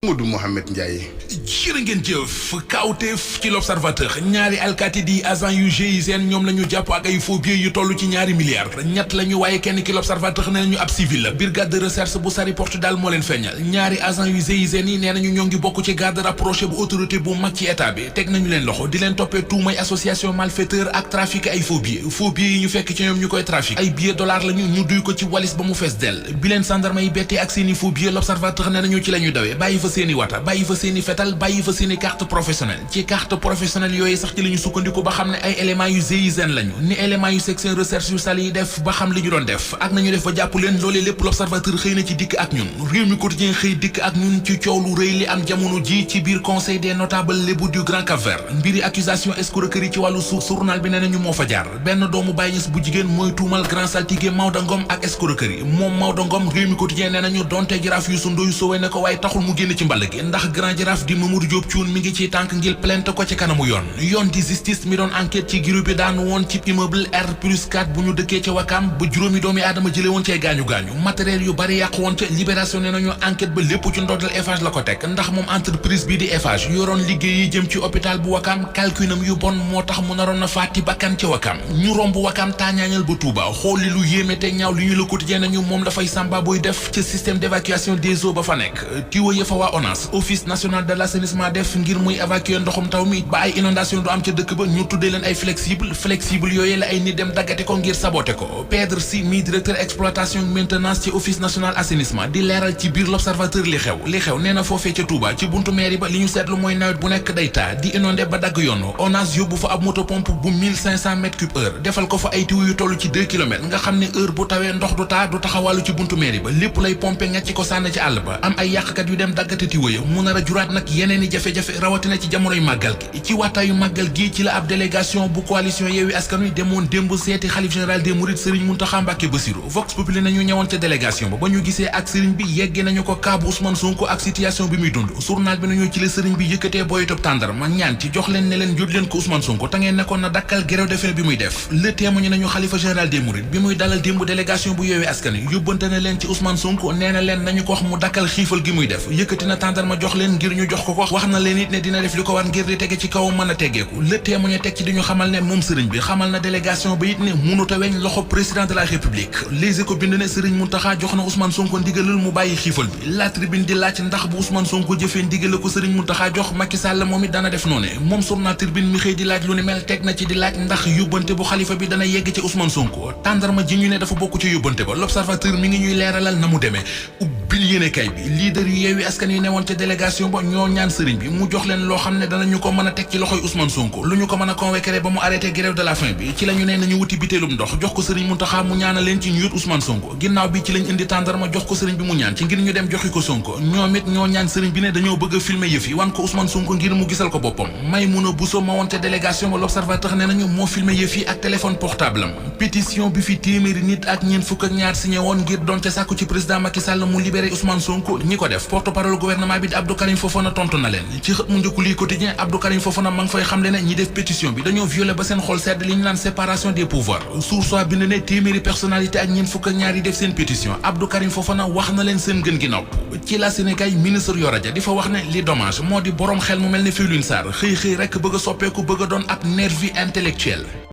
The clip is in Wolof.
Modou Mohamed Ndiaye. jërë ngeen jëf kawteef ci l'observateur ñaari alkaati di agent yu GIGN ñoom la ñu jàpp ak ay faux billets yu toll ci ñaari milliards ñett la ñu waaye kenn ki l'observateur nee nañu ab civil la brigade de recherche bu Sari Portudal moo leen feeñal ñaari agent yu GIGN yi nee nañu ñoo ngi bokk ci garde rapproché bu autorité bu mag ci état bi teg nañu leen loxo di leen toppee tuumay association malfaiteur ak trafic ay faux billets yi ñu fekk ci ñoom ñu koy trafic ay billets dollars lañu ñu duy ko ci walis ba mu fees dell bi leen gendarme yi bettee ak seeni faux billets l'observateur nee nañu ci la ñu dawee bàyyi fa seeni wata bàyyi fa seeni fetal bàyyi fa seeni carte professionnelle ci carte professionnelle yooyu sax ci la ñu sukkandiku ba xam ne ay éléments yu GIGN lañu ni éléments yu section recherche yu sali yi def ba xam li ñu doon def ak nañu def ba jàpp leen loolee lépp l'observateur xëy na ci dikk ak ñun réew mi quotidien xëy dikk ak ñun ci coow lu rëy li am jamono ji ci biir conseil des notables lébu du Grand Cap-Vert mbiri accusation escroquerie ci wàllu suuf journal bi nee nañu moo fa jaar benn doomu Baye Niass bu jigéen mooy tuumal grand saltige Maodo Ngom ak escroquerie moom Maodo Ngom réew mi quotidien nee nañu donte jaraaf yu sundoyu sowe ne ko waaye taxul mu génn ci mball gi ndax grand jaraaf di Mamadou Diop Thioune mi ngi ci tànk ngir plainte ko ci kanamu yoon di justice mi doon enquête ci giro bi daanu woon ci immeuble R+4 bu ñu dëkkee ca Wakam ba juróomi doomi aadama jële woon cee gaañu-gaañu matériel yu bari yàqu woon ca libération ne nañu enquête ba lépp ci ndoddal Eiffage la ko teg ndax moom entreprise bi di Eiffage yoroon liggéey yi jëm ci hôpital bu Wakam calculam yu bon moo tax mu naroon na faati bakkan ca Wakam ñu romb Wakam taañaañal ba Touba xool li lu yéeme te ñaaw li ñu la quotidien nañu moom dafay samba boy def ci système d'évacuation des eaux ba fa nekk tiwo ya fa waa ONAS office national de l'assainissement def ngir muy évacuer ndoxum taw mi ba ay inondation du am ca dëkk ba ñu tuddee leen ay flexible yooyu la ay nit dem daggate ko ngir saboté ko Pedre Sy mi directeur exploitation maintenance ci office national assainissement di leeral ci biir l'observateur li xew nee na foofee ca Touba ci buntu mairie ba li ñu seetlu mooy nawet bu nekk day taa di inondé ba dagg yoon ONAS yóbbu fa ab motopompe bu 1500 mètres cube heure defal ko fa ay tiwu yu toll ci 2 kilomètres nga xam ne heure bu tawee ndox du taa du taxawàllu ci buntu mairie ba lépp lay pompe ngacc ko sànn ci àll ba am ay yàqkat yu dem daggate tiwu ya mu nar a juraat nag yeneen i jafe-jafe rawatina ci jamonoy màggal gi ci waataayu màggal gi ci la ab délégation bu coalition Yewwi Askan Wi demoon démb seeti xalif général des Mourides Serigne Mountakha Mbacké Bassirou Vox Populi nañu ñëwoon ca délégation ba ñu gisee ak Serigne bi yeggee nañu ko kaabu Ousmane Sonko ak situation bi muy dund journal bi nañu ci la Serigne bi yëkkatee boyitub tàndarma ñaan ci jox leen ne leen jot leen ko Ousmane Sonko te ngeen nekkoon na dakkal grève de faim bi muy def le témoigne nañu xalifa général des Mourides bi muy dalal démb délégation bu Yewwi Askan Wi yóbbante na leen ci Ousmane Sonko nee na leen nañu ko wax mu dakkal xiifal gi muy def yëkkati na tàndarma jox leen ngir ñu jox ko wax na leen it ne dina def li ko war ngir di tege ci kaw mën a teggeeku le témoigne teg ci di ñu xamal ne moom sëriñ bi xamal na délégation ba it ne mënut a weñ loxo président de la république Les Échos bind ne sëriñ Mountakha jox na Ousmane Sonko ndigalal mu bàyyi xiifal bi La Tribune di laaj ndax bu Ousmane Sonko jëfee ndigal ko sëriñ Mountakha jox Macky Sall moom it dana def noone moom journal Tribune mi xëy di laaj lu ni mel teg na ci di laaj ndax yóbbante bu xalifa bi dana yegg ci Ousmane Sonko tàndarma ji ñu ne dafa bokk ci yóbbante ba l'observateur mi ngi ñuy leeralal na mu demee ubbil yéene kay bi leader yu Yewwi Askan Wi newoon ca délégation ba ñoo ñaan sëriñ bi mu jox leen loo xam ne danañu ko mën a teg ci loxoy Ousmane Sonko lu ñu ko mën a convaincre ba mu arrêté grève de la faim bi ci la ñu ne nañu wuti bitéelum ndox jox ko sëriñ Mountakha mu ñaanal leen ci ñu yót Ousmane Sonko ginnaaw bi ci lañ indi tàndarma jox ko sëriñ bi mu ñaan ci ngir ñu dem joxi ko Sonko ñoom it ñoo ñaan sëriñ bi ne dañoo bëgg a filmer yëf yi wan ko Ousmane Sonko ngir mu gisal ko boppam Maïmouna Bousso ma woon ca délégation ba l'observateur ne nañu moo filmer yëf yi ak téléphone portable am pétition bi fi téeméeri nit ak ñeent fukk ak ñaar signé woon ngir doon ca sàkku ci président Macky Sall mu libéré Ousmane Sonko ñi ko def porte-parole gouvernement bi di Abdou Karim Fofana tontu na leen ci xët mu njëkk lii quotidien Abdou Karim Fofana ma ngi fay xamle ne ñi def pétition bi dañoo violé ba seen xol sedd li ñu naan séparation des pouvoirs Source A bind ne téeméeri personnalité ak ñeent fukk ak ñaar yi def seen pétition Abdou Karim Fofana wax na leen seen gën gi nopp ci la Sénégal ministre Yoro Dia di fa wax ne li dommage moo di boroom xel mu mel ne Felwine Sarr xëy rek bëgg a soppeeku bëgg a doon ab nervi intellectuel